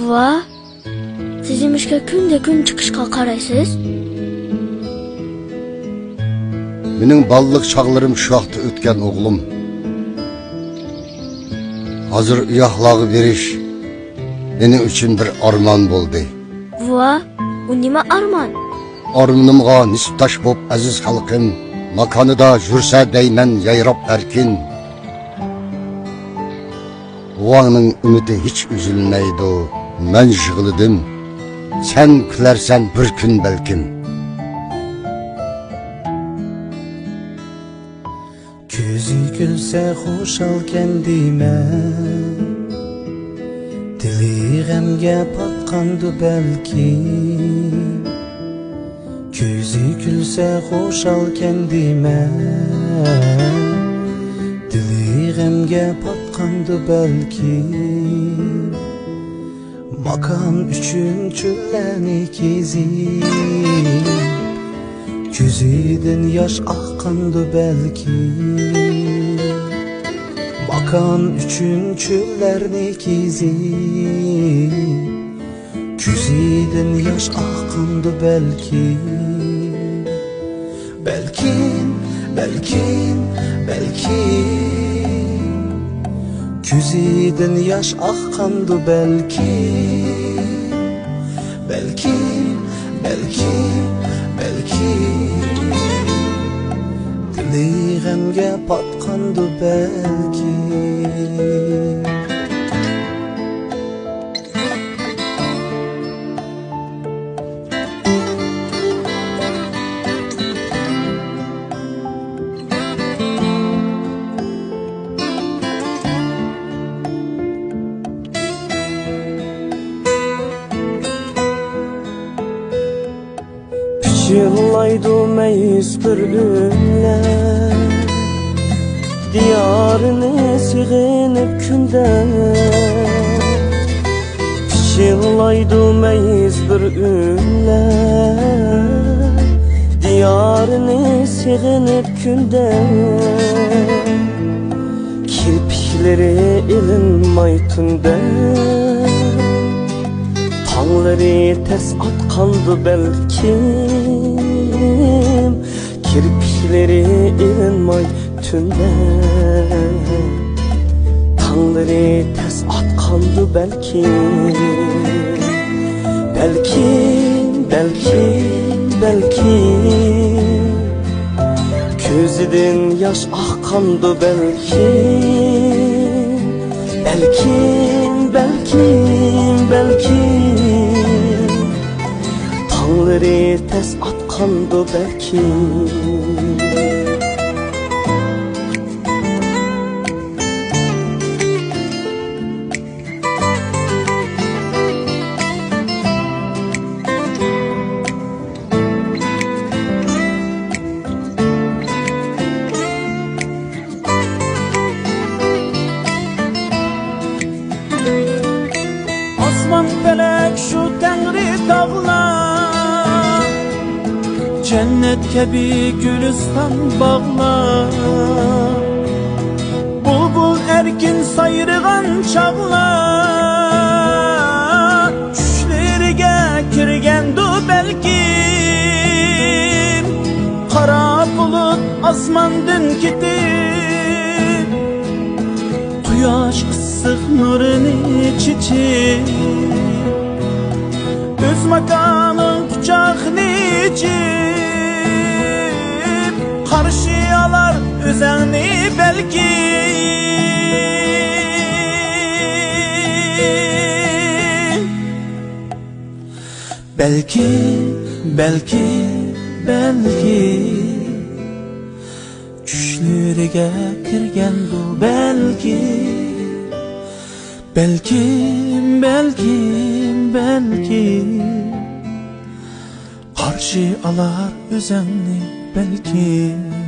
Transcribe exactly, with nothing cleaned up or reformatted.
ۋا، سىز نېمىشقا كۈندە كۈن چىقىشقا قارايسىز؟ مېنىڭ بالىلىق چاغلىرىم شۇ ياقتا ئۆتكەن، ئوغلۇم. ھازىر ئۇياقلارغا بېرىش مېنىڭ ئۈچۈن بىر ئارمان بولدى. ۋا، ئۇ نېمە ئارمان؟ ئارمىنىمغا نېسىپداش بوپ ئەزىز خەلقىم، ماكانىدا يۈرسە دەيمەن يايراپ ئەركىن. بوۋاڭنىڭ ئۈمىدى ھېچ ئۈزۈلمەيدۇ، مەن يىغلىدىم، سەن كۈلەرسەن بىر كۈن بەلكىم. كۆزى كۈلسە خۇشالكەن دېمە، دىلى غەمگە پاتقاندۇ بەلكىم. كۆزى كۈلسە خۇشالكەن دېمە، دىلى غەمگە پاتقاندۇ بەلكىم. ماكان ئۈچۈن چۆللەرنى كېزىپ، كۆزىدىن ياش ئاققاندۇ بەلكىم. ماكان ئۈچۈن چۆللەرنى كېزىپ، كۆزىدىن ياش ئاققاندۇ بەلكىم. بەلكىم، بەلكىم، بەلكىم، كۆزىدىن ياش ئاققاندۇ بەلكىم. بەلكىم، بەلكىم، بەلكىم، دىلى غەمگە پاتقاندۇ بەلكىم. پىچىرلايدۇ مەيۈس بىر ئۈنلەر، دىيارىنى سېغىنىپ كۈندە. پىچىرلايدۇ مەيۈس بىر ئۈنلەر، دىيارىنى سېغىنىپ كۈندە. كىرپىكلىرى ئېلىنماي تۈندە، تاڭلىرى تەس ئاتقاندۇ بەلكىم. كىرپىكلىرى ئېلىنماي تۈندە، تاڭلىرى تەس ئاتقاندۇ بەلكىم. بەلكىم، بەلكىم، بەلكىم، كۆزىدىن ياش ئاققاندۇ بەلكىم. بەلكىم، بەلكىم، بەلكىم، تاڭلىرى تەس ئاتقاندۇ بەلكىم. ئاسمان پەلەك شۇ تەڭرى تاغلار، جەننەت كەبى گۈلىستان باغلار، بۇلبۇل ئەركىن سايرىغان چاغلار، چۈشلىرىگە كىرگەندۇ بەلكىم، قارا بۇلۇت ئاسماندىن كېتىپ، قۇياش ئىسسىق نۇرىنى چېچىپ، ئۆز ماكانىڭ قۇچاقنى ئېچىپ، قارشى ئالار ئۆزەڭنى بەلكىم. بەلكىم، بەلكىم، بەلكىم، چۈشلىرىگە كىرگەندۇ بەلكىم. بەلكىم، بەلكىم، بەلكىم، قارشى ئالار ئۆزەڭنى بەلكىم.